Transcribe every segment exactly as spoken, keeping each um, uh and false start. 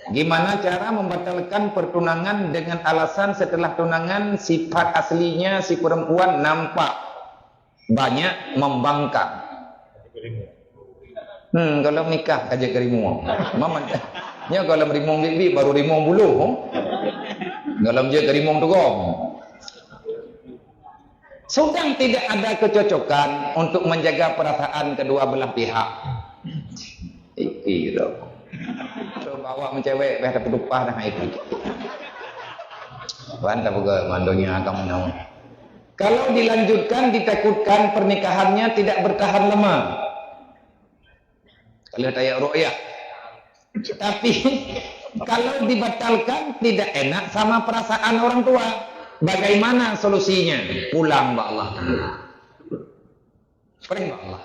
Gimana cara membatalkan pertunangan dengan alasan setelah tunangan sifat aslinya si perempuan nampak banyak membangkang? Hmm, kalau nikah aja ke rimueng. Maman, nyo kalau rimueng bibi baru rimueng buluh. Kalau je ke rimueng tugom. Sedang tidak ada kecocokan untuk menjaga perasaan kedua belah pihak. Iki tu. Coba awak mencewek, beh tapi lupa dah itu. Wan tak peugah mandonya agam nau. Kalau dilanjutkan, ditakutkan pernikahannya tidak bertahan lama. Kalau tayang ruqyah. Tapi kalau dibatalkan, tidak enak sama perasaan orang tua. Bagaimana solusinya? Pulang bak Allah Taala. Pulang bak Allah.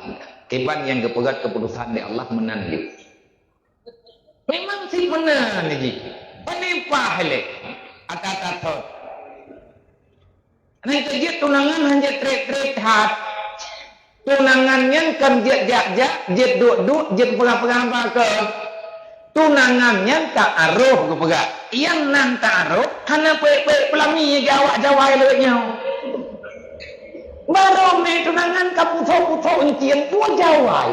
Kiban yang geupeugah keputusan di Allah meunan jih. Memang si meunan jih. Peunipah lé. Ata-ata thot. Nyan keuh jeuet tunangan hana jeuet treb-treb that. Tunangan nyan kon jeuet jak-jak, jeuet duek-duek, jeuet peugah-peugah haba keu. Tunangan nyan ta'aruf geupeugah. Nyang nan ta'aruf hana peuék-peuék peulami gawak jawai lagèe nyoe. Barô mé tunangan ka pusoe-pusoe encien dua jawai.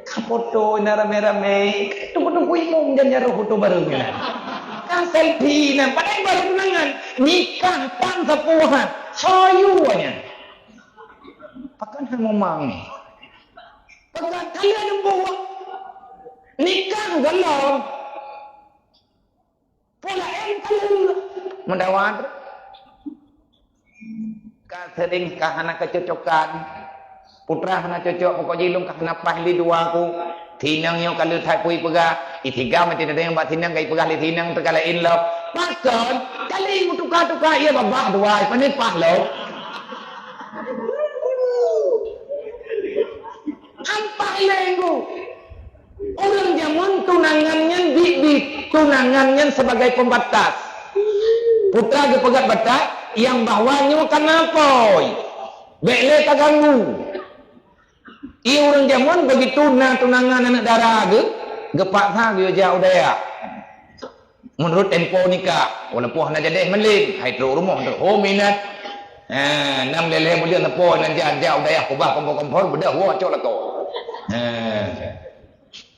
Ka foto na ramé-ramé, tunggu-tunggu imum dan jaroe foto barô nyan. Ka selfie na, padahai barô tunangan. Nikah tan sapeue, soe yue nyan. Pakon hana mumang. Pakon hana leumbut. Nikah galom. Pula em kali. Meudawa tu. Ka sering ka hana kecocokan. Putra hana cocok, pokok jih lôn ka hana paih lé dua ku. Tinang nyoe ka lheueh that pui peugah. Itigam meuti teudeung bak tinang ka ipeugah lé tinang teuka laén lom. Pakon? Kali meutuka-tuka ia babah dua, pane paih lom. Ampah lé ku. Ureueng jameun tunangan nyan biet-biet, tunangan nyan sebagai pembatas. Putra geupeugah batas nyang bahwa nyoe kana pôi. Bèk lé taganggu. Ie ureueng jameun begitu na tunangan aneuk dara geuh, geupaksa geuyue jak u dayah. Meunurot tempo nikah, walaupun hana jadeh malem, hai trok rumoh trok. Ho minat. Ha, nam lhèe-lhèe buleuen leupah nan jak, jak u dayah keubah kompor-kompor, beudôh woe cok lakoe. Ha.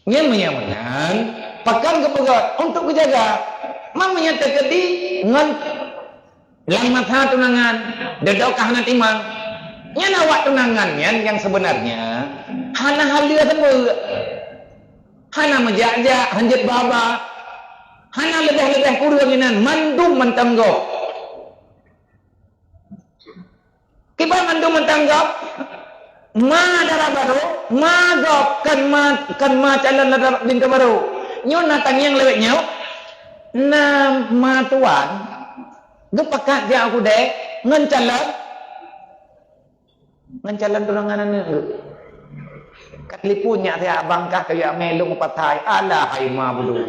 Nyan meunyo meunan, pakon geupeugah untuk geujaga. Meunyo teukeudi ngon lam masa tunangan, dudoe ka hana timang. Nyan awak tunangan nyan nyang sebenarnya hana haleue teumbeue. Hana meujak-jak, hanjeuet ba-ba. Hana leubeh-leubeh kureueng inan, mandum mantong gob. Kiban mandum mantong gob, ma dara barô, ma gob, kon ma, kon ma calon dara linto barô. Nyoe na tangieng lewat nyoe, na ma tuan, geupakat jak u keudè ngon calon. Ngon calon tunangan aneuk geuh. Ka telepon nyak siat abang kah keu yak mé lôn patai. Alah hai ma bulu.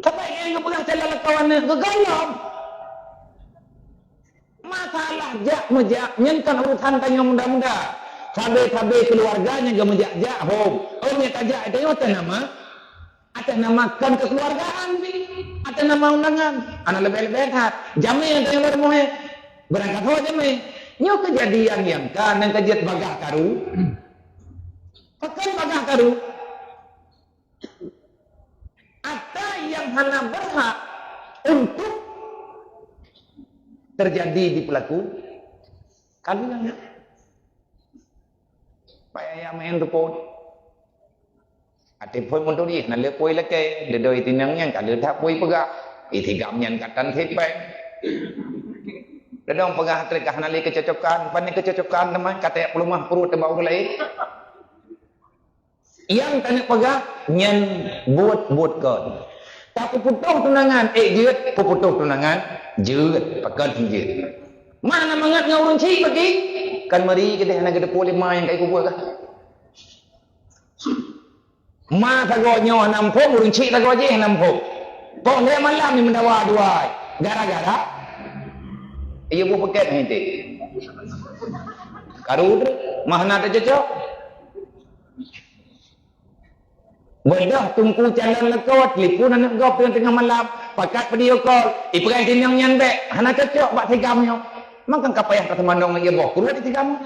Tapi nyang geupeugah calon lakoe aneuk geuh gohlom. Masalah jak meujak nyan kon urusan tanyoe muda-muda. Sabe-sabe keuluwarga nyang geumeujak-jak hom. Oh nyang tajak tanyoe teuh nama. Atas nama kon kekeluargaan pih, atas nama undangan. Hana leubeh-leubeh that. Jamé nyang teurimong rumoh, eh. Beurangkat ho jamé. Nyoe keujadian nyang ka nyang keujeuet bagah karu. Pakon bagah karu? Ata nyang hana berhak untuk terjadi di pelaku kalian. Payah ya main tupot. Até phôn meuturi, na le pôi lakée, deudoi tinang nyan ka le that pôi peugah. Itigam nyan ka tan sipée. Deudong peugah trek ka hana le keucocokan, pane keucocokan teuma ka teuyak peulumah pruet teuba ureuëng laén. Nyang taneuk peugah nyan buet-buet kon. Tapeuputoh tunangan, ék jeuet, peuputoh tunangan, jeuet, pakon jeuet. Ma na mangat ngon ureuëng chik bagi? Kan meuri keudeh hana geuteupeue lé ma nyang ka ikubuet kah? Ma sagoe nyoe hana muphom, ureuëng chik sagoe jih hana muphom. Poh lhée malam ni meudawa dua ai. Gara-gara iya bu paket nyan teh. Karu tu. Mah hana teucocok. Beudôh teungku calon lakoe, telepon aneuk gob teungoh-teungoh malam, pakat video call, ipeugah sinong nyan bék, hana cocok bak si agam nyoe. Mangkang ka payah taseumanong ngon ié boh kruet si agam.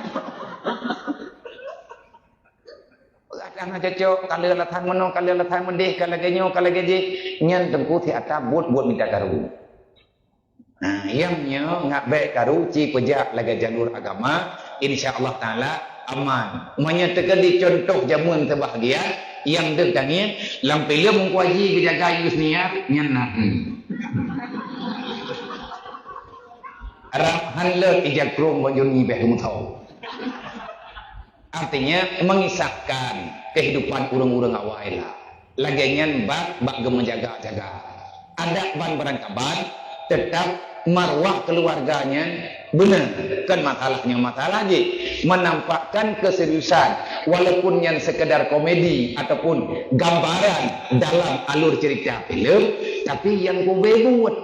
Peugah hana cocok, ka lheueh alasan meunoe, ka lheueh alasan meudeh, ka lagée nyoe, ka lagée jih, nyan teungku si ata buet-buet mita karu. Nah, nyang nyoe ngat bék karu ci peujak lagée jalur agama, insya Allah Taala aman. Meunyoe teukeudi contoh jameun teubahagia, nyang deuh tangieng, lam filem Teungku Haji geujaga Yusniar, nyan na. Hmm. Rab han leuet ija krong banjur nibéh geumeuthau. Artinya, mengisahkan kehidupan ureuëng-ureuëng awai lah. Lagée nyan bak, bak geumeujaga-jaga. Adat ban beurangkaban, teutap marwah keuluwarga nyan beuna. Kon masalah nyoe masalah jih. Menampakkan keseriusan, walaupun nyan sekedar komedi ataupun gambaran dalam alur cerita filem, tapi nyang kube buet,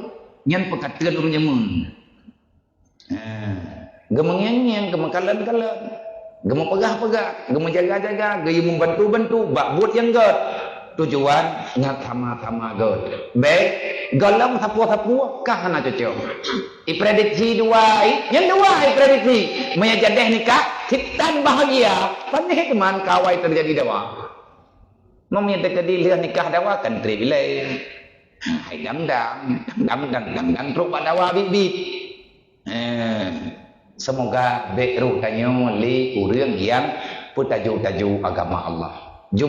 nyan peukateun ureuëng jameun. Ha, geumeungieng-ngieng, geumeukalon-kalon, geumeupeugah-peugah, geumeujaga-jaga, geuyue meubantu-bantu bak buet nyang gét. Tujuan ngat sama-sama gét. Bék, gohlom sapeue-sapeue ka hana cocok. Iprediksi dua, i, nyang dua iprediksi. Meunyo jadeh nikah, sitan bahagia, panéh teuma kawai teujadi dawa. Meunyo teukeudi lheueh nikah dawa kan treb ilée. Hai dang-dang, dang-dang, dang-dang trok bak dawa biet-biet. Eh, semoga bék roh tanyoe lé ureuëng nyang peutaju-taju agama Allah.